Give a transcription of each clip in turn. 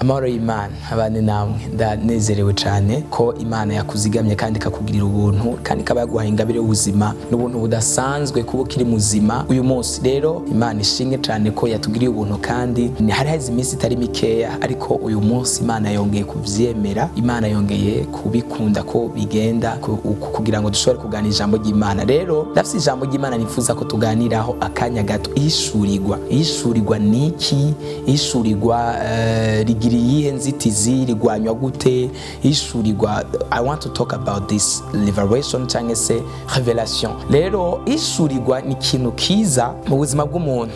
Amahoro y'Imana abane namwe. Ndanezerewe cyane ko Imana yakuzigamye kandi ikakugirira ubuntu kandi ikaba yaguhaye ingabire y'ubuzima n'ubuntu budasanzwe kuba ukiri muzima uyu munsi. Rero Imana ishimwe cyane ko yatugiriye ubuntu, kandi hari haheze iminsi itari mikeya, ariko uyu munsi Imana yongeye kuvyemera, Imana yongeye kubikunda ko bigenda kugira ngo dushobore kuganira ijambo ry'Imana. Rero ndafise ijambo ry'Imana nifuza ko tuganiraho akanya gato. Ihishurirwa, ihishurirwa niki? Ihishurirwa rigira iyihe nzitizi? Rigwanywa gute ihishurirwa? I want to talk about this revelation cyangwa se revelation. Rero ihishurirwa ni ikintu kiza mu buzima bw'umuntu,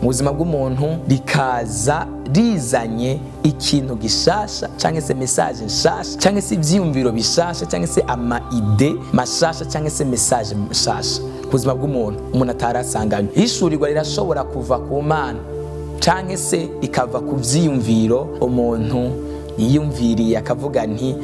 mu buzima bw'umuntu rikaza rizanye ikintu gishasha cyangwa se message nshasha cyangwa se ibyiyumviro bishasha cyangwa se ama idées mashasha cyangwa se message nshasha ku buzima bw'umuntu umuntu atarasanganywe. Ihishurirwa rirashobora kuva ku Mana cyangwa se rikava ku byiyumviro umuntu yiyumviriye, akavuga nti: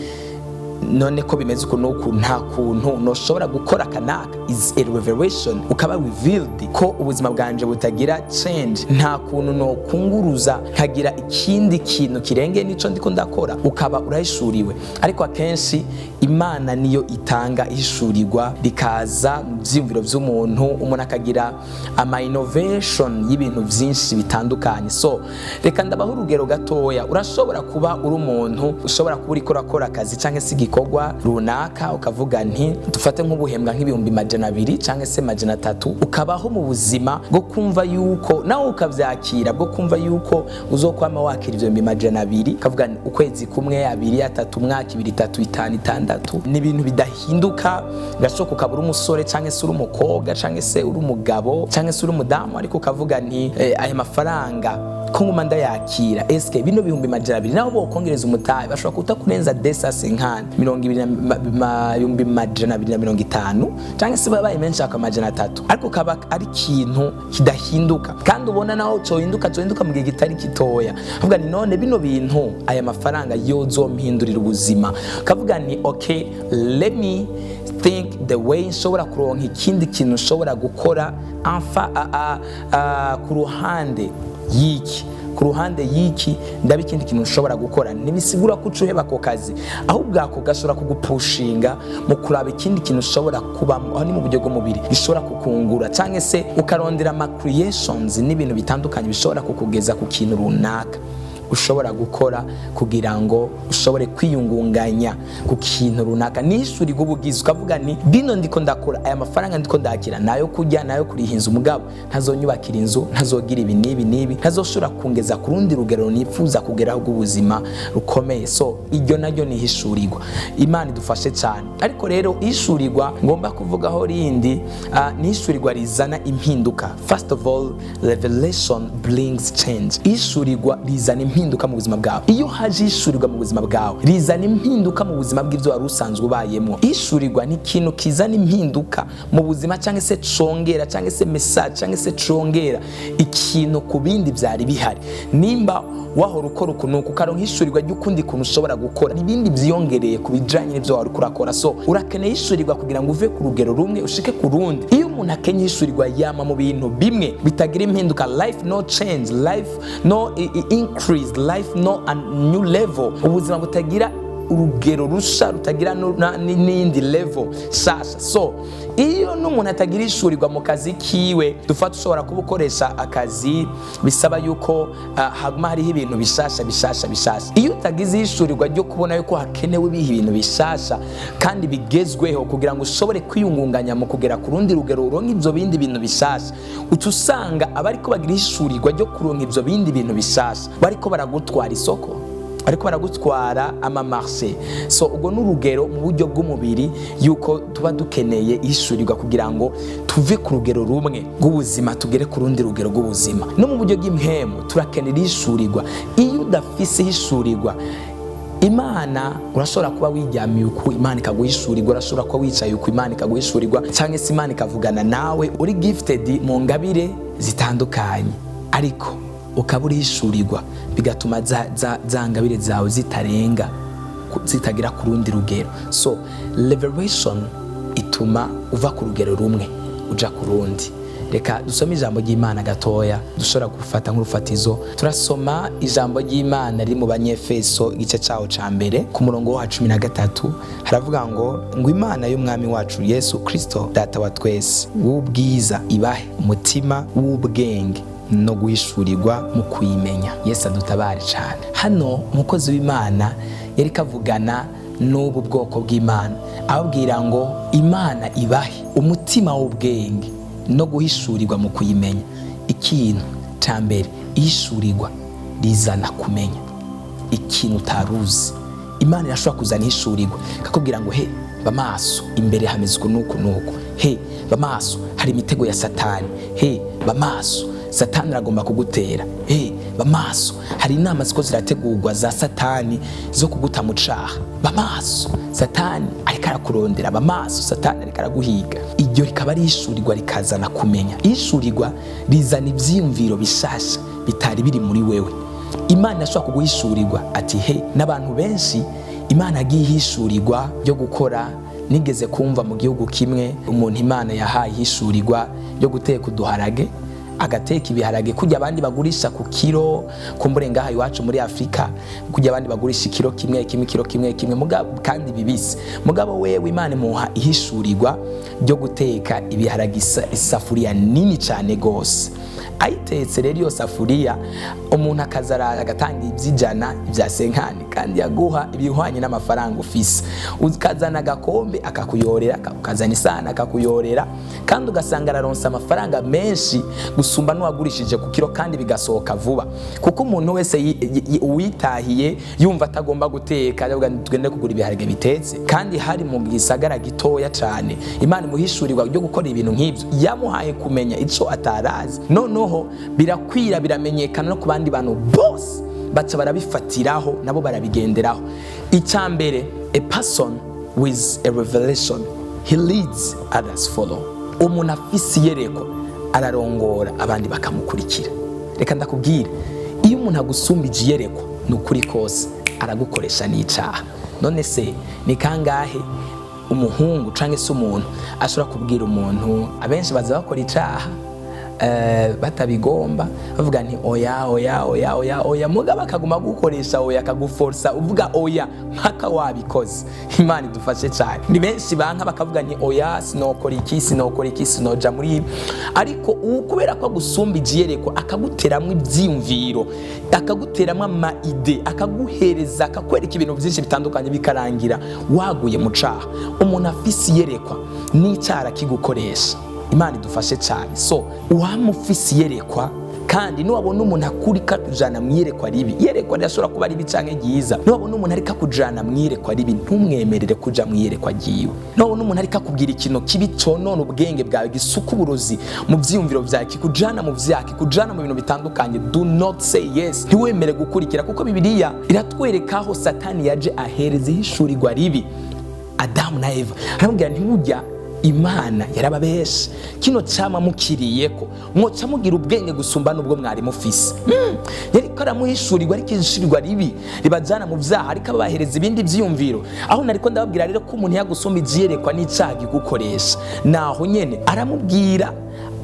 "None ko bimeze uku n'uku, nta kuntu noshobora gukora kanaka?" Is a revelation, ukaba revealed ko ubuzima bwanje butagira change, nta kuntu nokunguruza nkagira ikindi kintu kirengeye nico ndiko ndakora, ukaba urahishuriwe. Ariko akenshi Imana niyo itanga ihishurirwa, rikaza mu byiyumviro by'umuntu, umuntu akagira ama innovation y'ibintu byinshi bitandukanye. So reka ndabaho urugero gatoya. Urashobora kuba uri umuntu ushobora kuba uriko urakora akazi cyangwa se igikorwa runaka, ukavuga nti dufate nk'ubuhembwa nk'ibihumbi 200 cyangwa se 300, ukabaho mu buzima bwo kumva yuko nawe ukabyakira, bwo kumva yuko uzokwama wakira ibyo 200,000, ukavuga nti ukwezi kumwe, abiri, atatu, umwaka, ibiri, itatu, itanu, itandatu, ni ibintu bidahinduka. Birashoboka ukaba uri umusore cyangwa se uri umukobwa cyangwa se uri umugabo cyangwa se uri umudamu, ariko ukavuga nti aya mafaranga ko nguma ndayakira, eske bino 200,000 naho bokongereza umutahe bashobora kutakurenza 250, 250,000 cyangwa se babaye menshi aka 300, ariko kaba ari ikintu kidahinduka kandi ubona naho cohinduka, cohinduka mu gihe kitari gitoya. Avuga ni none bino bintu, aya mafaranga yozompindurira ubuzima? Kavuga ni okay, let me think the way nshobora kuronka ikindi kintu nshobora gukora amfa a, ku ruhande y'iki, ku ruhande y'iki ndaba ikindi kintu nshobora gukora. Ntibisigura ko uca uheba ako kazi, ahubwo ako gashobora kugupushinga mu kuraba ikindi kintu ushobora kubamo. Aho ni mu buryo bw'umubiri bishobora kukungura, cyangwa se ukarondera ama creations n'ibintu bitandukanye bishobora kukugeza ku kintu runaka ushobora gukora kugira ngo ushobore kwiyungunganya ku kintu runaka. N'ishuri rw'ubugizi, ukavuga ni bino ndiko ndakora, aya mafaranga ndiko ndakira nayo kurya, nayo kuriha inzu, mugabo ntazonyubakira inzu, ntazogira ibi n'ibi n'ibi, ntazoshobora kungeza ku rundi rugero nifuza kugeraho rw'ubuzima rukomeye. So iryo naryo ni ihishurirwa. Imana idufashe cyane. Ariko rero ihishurirwa ngomba kuvugaho rindi ni ihishurirwa rizana impinduka. First of all, revelation brings change. Ihishurirwa rizana impinduka mu buzima bwawe. Iyo haje ihishurirwa mu buzima bwawe, rizana impinduka mu buzima bw'ibyo wari usanzwe ubayemo. Ihishurirwa ni ikintu kizana impinduka mu buzima, cyangwa se congera, cyangwa se message, cyangwa se congera ikintu ku bindi byari bihari. Nimba wahora ukora ukuntu, ukaronka ihishurirwa ry'ukundi kuntu ushobora gukora ibindi byiyongereye ku bijanye n'ibyo wari urakora. So urakeneye ihishurirwa kugira ngo uve ku rugero rumwe ushike ku rundi. Iyo umuntu akenye ihishurirwa, yama mu bintu bimwe bitagira impinduka. Life no change, life no increase, life no a new level, ubuzima butagira urugero rusha, rutagira n'iyindi level shasha. So iyo n'umuntu atagira ishurirwa mu kazi kiwe, dufata ushobora kuba ukoresha akazi bisaba yuko haguma hariho ibintu bishasha, bishasha, bishasha. Iyo utagize ishurirwa ryo kubona yuko hakenewe ibiha ibintu bishasha kandi bigezweho kugira ngo ushobore kwiyungunganya mu kugera ku rundi rugero, uronke ibyo bindi bintu bishasha, uca usanga abariko bagira ishurirwa ryo kuronka ibyo bindi bintu bishasha bariko baragutwara isoko, ariko baragutwara ama marchés. So ubwo ni urugero mu buryo bw'umubiri yuko tuba dukeneye ishurirwa kugira ngo tuve ku rugero rumwe rw'ubuzima tugere ku rundi rugero rw'ubuzima. No mu buryo bw'impemu turakenera ishurirwa. Iyo udafise ishurirwa, Imana, urashobora kuba wiryamiye uku, Imana ikaguhishurirwa. Urashobora kuba wicaye uku, Imana ikaguhishurirwa, cyangwa se Imana ikavugana nawe. Uri gifted mu ngabire zitandukanye, ariko ukaba urihishurirwa, bigatuma za ngabire zawe zitarenga, zitagera ku rundi rugero. So revelation ituma uva ku rugero rumwe uja ku rundi. Reka dusome ijambo ry'Imana gatoya dushobora gufata nk'urufatizo. Turasoma ijambo ry'Imana riri mu Banyefeso, igice cyaho ca mbere, ku murongo wa 13. Haravuga ngo Imana y'Umwami wacu Yesu Kristo, Data wa twese w'ubwiza, ibahe umutima w'ubwenge no guhishurirwa mu kuyimenya. Yesu adutabare cyane. Hano umukozi w'Imana yari kavugana n'ubu bwoko bw'Imana, ababwira ngo Imana ibahe umutima w'ubwenge no guhishurirwa mu kuyimenya. Ikintu cya mbere, ihishurirwa rizana kumenya ikintu utaruzi. Imana irashobora kuzana ihishurirwa, ikakubwira ngo: "He, bamaso, imbere hameze uku n'uku n'uku. He, bamaso, hari imitego ya Satani. He, bamaso, Satani aragomba kugutera. He, bamaso, hari inama ziko zirategurwa za Satani zo kuguta mu caha. Bamaso, Satani ariko arakurondera. Bamaso, Satani ariko araguhiga." Iryo rikaba ari ihishurirwa, rikazana kumenya. Ihishurirwa rizana ivyiyumviro bishasha bitari biri muri wewe. Imana irashobora kuguhishurirwa ati he. N'abantu benshi Imana yagiye ihishurirwa ryo gukora. Nigeze kumva mu gihugu kimwe umuntu Imana yahaye ihishurirwa ryo guteka uduharage, agateka ibiharage kujya abandi bagurisha ku kiro. Kumbure ngaha iwacu muri Afurika, kujya abandi bagurisha ikiro kimwe kimwe, ikiro kimwe kimwe, mugabo kandi bibisi. Mugabo wewe Imana imuha ihishurirwa ryo guteka ibiharage isafuriya nini cyane gose. Ayitetse rero iyo safuriya, umuntu akaza agatanga iby'ijana, ibya cinquante, kandi yaguha ibihwanye n'amafaranga ufise. Ukazana agakombe akakuyorera, ukazana isahani akakuyorera, kandi ugasanga araronsa amafaranga menshi gusumba n'uwagurishije ku kiro, kandi bigasohoka vuba, kuko umuntu wese uwitahiye yumva atagomba guteka, aravuga ngo tugende kugura ibiharage bitetse. Kandi hari mu gisagara gitoya cyane. Imana imuhishurirwa ryo gukora ibintu nk'ibyo, yamuhaye kumenya ico atarazi. Noneho birakwira, biramenyekana no ku bandi bantu bose, baca barabifatiraho, nabo barabigenderaho. Icya mbere, a person with a revelation, he leads, others follow. Umuntu afise iyerekwa ararongora, abandi bakamukurikira. Reka ndakubwire, iyo umuntu agusumbije iyerekwa, ni ukuri kose aragukoresha n'icaha. None se ni kangahe umuhungu cyangwa se umuntu ashobora kubwira umuntu? Abenshi baza bakora icaha batabigomba, bavuga nti: "Oya, oya, oya, oya, oya." Mugabo akaguma gukoresha oya, akaguforsa uvuga oya mpaka wabikoze. Imana idufashe cyane. Ni benshi banka, bakavuga nti: "Oya, sinokora iki, sinokora iki, sinoja muri ibi." Ariko ubu kubera ko agusumba iyerekwa, akaguteramwo ibyiyumviro, akaguteramwo ama idées, akaguhereza, akakwereka ibintu byinshi bitandukanye, bikarangira waguye mu caha. Umuntu afise iyerekwa n'icaha arakigukoresha. Imana idufashe cyane. So uwamufise iyerekwa, kandi niwabona umuntu akurika kujana mu iyerekwa ribi, iyerekwa rirashobora kuba ribi canke ryiza, niwabona umuntu ariko akujana mu iyerekwa ribi, ntumwemerere kuja mu iyerekwa ryiwe. Niwabona umuntu ariko akubwira ikintu kibi conona ubwenge bwawe, gisuka uburozi mu vyiyumviro vyawe, kikujana mu vyaha, kikujana mu bintu bitandukanye, do not say yes. Ntiwemere gukurikira, kuko Bibiliya iratwereka aho Satani yaje ahereza ihishurirwa ribi Adamu na Eva, aramubwira: "Ntimujya, Imana yarababeshe, kino camwa mukiriyeko mwoca mugira ubwenge gusumba n'ubwo mwari mufise." Yariko aramuhishurirwa, ariko ishurirwa ribi ribajana mu vyaha, ariko abahereza ibindi vyiyumviro. Aho nariko ndababwira rero ko umuntu yagusumba ijiyerekwa n'icaha gigukoresha, naho nyene aramubwira,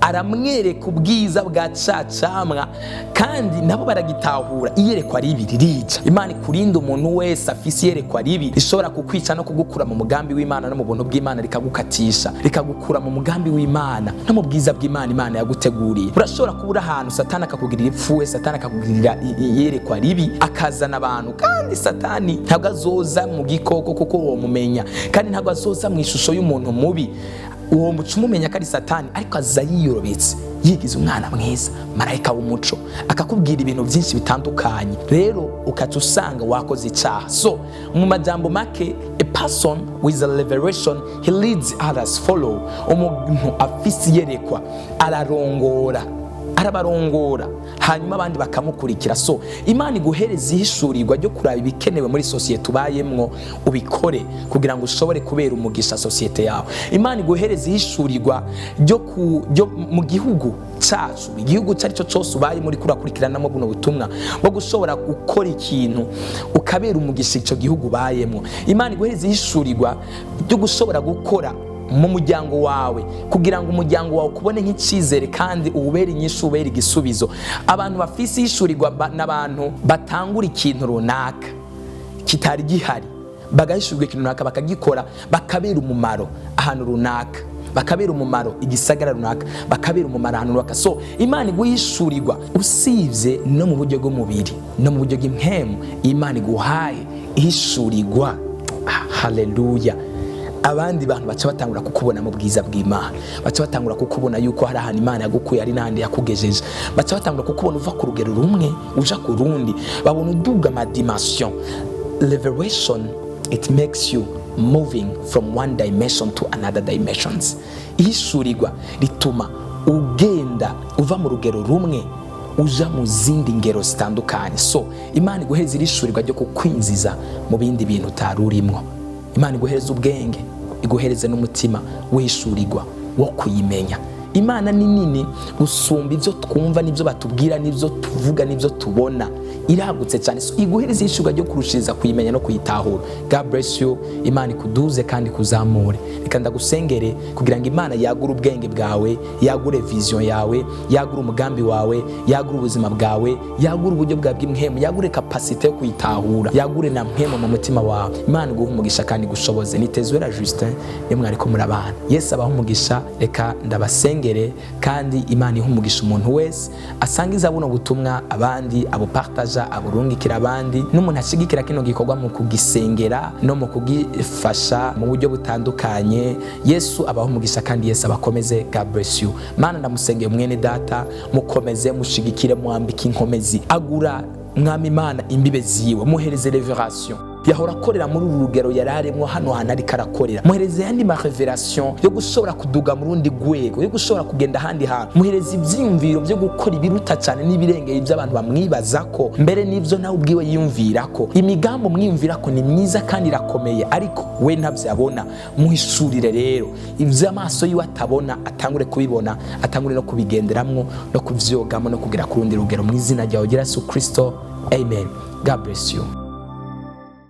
aramwereka ubwiza bwa ca camwa, kandi nabo baragitahura. Iyerekwa ribi ririca. Imana ikurinda umuntu wese afise iyerekwa ribi rishobora kukwica no kugukura mu mugambi w'Imana no mu buntu bw'Imana, rikagukatisha, rikagukura mu mugambi w'Imana no mu bwiza bw'Imana Imana yaguteguriye. Urashobora kuba uri ahantu, Satani akakugirira ipfuwe, Satani akakugirira iyerekwa ribi, akazana abantu. Kandi Satani ntabwo azoza mu gikoko, kuko uwo mumenya, kandi ntabwo azoza mu ishusho y'umuntu mubi, uwo muca umumenya ko ari Satani, ariko aza yiyorobetse, yigize umwana mwiza, marayika w'umuco, akakubwira ibintu byinshi bitandukanye, rero ukaca usanga wakoze icyaha. So mu majambo make, a person with a revelation, he leads, others follow. Umuntu afise iyerekwa ararongora, arabarongora, hanyuma abandi bakamukurikira. So Imana iguhereza ihishurirwa ryo kuraba ibikenewe muri sosiyete ubayemwo, ubikore kugira ngo ushobore kubera umugisha sosiyete yawe. Imana iguhereza ihishurirwa ryo mu gihugu cyacu, igihugu icyo ari cyo cyose ubaye muri kurakurikiranamo buno butumwa, bwo gushobora gukora ikintu ukabera umugisha icyo gihugu ubayemo. Imana iguhereza ihishurirwa ryo gushobora gukora. Mu muryango wawe, kugira ngo umuryango wawe ukubone nk'icyizere kandi uwubere inyishu, ubere igisubizo. Abantu bafise ihishurirwa n'abantu batangura ikintu runaka kitari gihari, bagahishurirwa ikintu runaka, bakagikora, bakabera umumaro ahantu runaka, bakabera umumaro igisagara runaka, bakabera umumaro ahantu runaka. So Imana iguhishurirwa, usibye no mu buryo bw'umubiri, no mu buryo bw'impemu, Imana iguhaye ihishurirwa. Ah, haleluya! Abandi bantu baca batangura kukubona mu bwiza bw'Imana, baca batangura kukubona yuko hari ahantu Imana yagukuye, hari n'ahandi yakugejeje. Baca batangura kukubona uva ku rugero rumwe uja ku rundi, babona uduga ama dimension. Revelation, it makes you moving from one dimension to another dimensions. Ihishurirwa rituma ugenda uva mu rugero rumwe uja mu zindi ngero zitandukanye. So Imana iguhereza irishurirwa ryo kukwinjiza mu bindi bintu utari urimwo. Imana iguhereza ubwenge, iguhereze n'umutima w'ishurirwa wo kuyimenya. Imana ni nini gusumba ibyo twumva n'ibyo batubwira n'ibyo tuvuga n'ibyo tubona, iragutse cyane. So iguhereza ishurirwa ryo kurushiriza kuyimenya no kuyitahura. God bless you. Imana ikuduze kandi ikuzamure. Reka ndagusengere kugira ngo Imana yagure ubwenge bwawe, yagure vision yawe, yagure umugambi wawe, yagure ubuzima bwawe, yagure uburyo bwawe bw'impemu, yagure capacité yo kuyitahura, yagure na mpemu mu mutima wawe. Imana iguhe umugisha kandi igushoboze. Nitezwera Justin niyo mwariko murabana. Yesu abahe umugisha. Reka ndabasengere kandi Imana ihe umugisha umuntu wese asangiza buno butumwa abandi, abupartaja, aburungikira abandi, n'umuntu ashigikira kino gikorwa mu kugisengera no mu kugifasha mu buryo butandukanye. Yesu abahe umugisha kandi Yesu abakomeze. God bless you. Mana, ndamusengeye mwene data, mukomeze, mushigikire, mwambike inkomezi, agura, Mwami Imana, imbibe ziwe, muhereze révélation. Yahora akorera muri uru rugero yari arimo hano hantu ariko arakorera, muhereze yandi ma révélation yo gushobora kuduga mu rundi rwego, yo gushobora kugenda ahandi hantu. Muhereze ibyiyumviro byo gukora ibiruta cyane n'ibirengeye iby'abantu bamwibaza ko, mbere n'ibyo nawe ubwiwe yiyumvira ko. Imigambi umwiyumvira ko ni myiza kandi irakomeye, ariko we ntabyo abona. Muhishurire rero ibyo amaso yiwe atabona, atangure kubibona, atangure no kubigenderamwo no kuvyogamo no kugera ku rundi rugero, mu izina ryawe Yesu Kristo, amen. God bless you.